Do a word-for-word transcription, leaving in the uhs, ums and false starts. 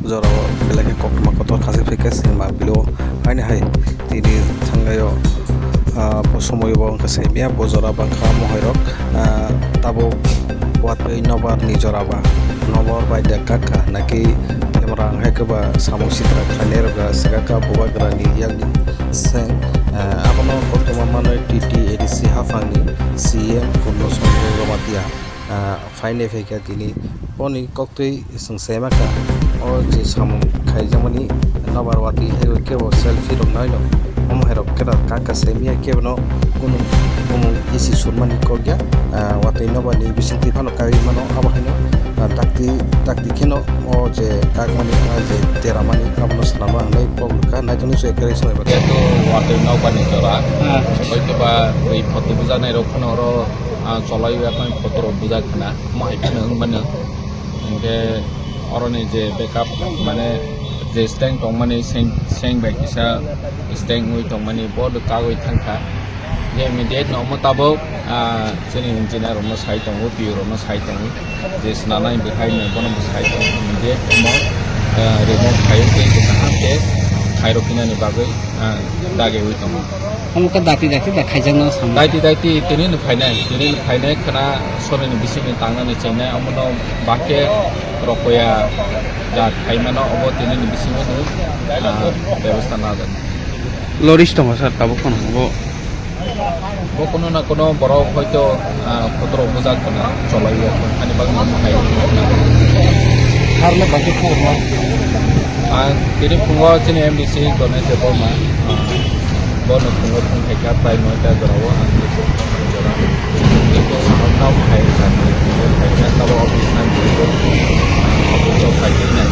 Jorao belai khe koktwma kotor khasi phaikha sinima bilo haino hai tini thangnaio, ah, bo somoio bo wngkha semiya bo jora bangkha mohai rok, ah, tabuk watwi nobar ni jora ba nobor bai de kakha naki camera ang hai khe ba samung sitra khainai rok swkakha bubagra ni yak seng, ah, abono koktwma manwi T T A D C haphang ni C M Purno Chandra Jamatia, ah, phainai phaikha tini boni kok twi chwng sai ma kha, o je samung khaijakmani nobar watwi hai khe bo selfie rok nai no, omo hai rok khe kaka sai miya khe bono kunu bumung isi surmani kok ya, ah, watwi nobar ni bising twi phano kagwi mano abo hai no, ah, dakti dakti khe no o je kakmani, ah, je deramani abono swnamna hinwi kok rwkha naitugni se kwrwi se bai. Jehetu watwi nobar ni jora, ah, hoytoba twi photo bujaknai rok phano oro, ah, cholai ya tong photo rok bujak khna, omo hai phano wng mano. Hinkhe oroni je backup, mane je stand tongmani seng, seng bai kisa stand wngwi tongmani bo kagwi thangkha. Je immediate no omo tabuk, ah, chini engineer rokno sai tongo, P O rokno sai tongo. Je swnamnai bwkhai no bono bo sai tongo. Immediate omo, ah, remove khaiwi tei kaham khe khairok hinani bagwi ah, dagiwi tongo. Omo khe dati dati da khaijakno samung. Daiti daiti tini no phainai, tini no phainai khna soroni bisingni tangnani chengnai, omono bakhe rokoya jat khaimano obo tini ni bisingo no, ah, bebostha najak. Loris tongo sir, tabuk phano bo. Bo kuno na kuno borok hoito, ah, khotoro bujak khna cholai o, ani bagwi omo hai. Harle bagwi khobor ma. Ang tini phungo chini M D C Ganesh Debbarma, ah, bono phungo phung khaikha prai noita jorao ang tini phung khaikha jora. Tini phung khaikha tamo khai kha, khaikha tamo office nang tini phung, ah, office o khaikha nai.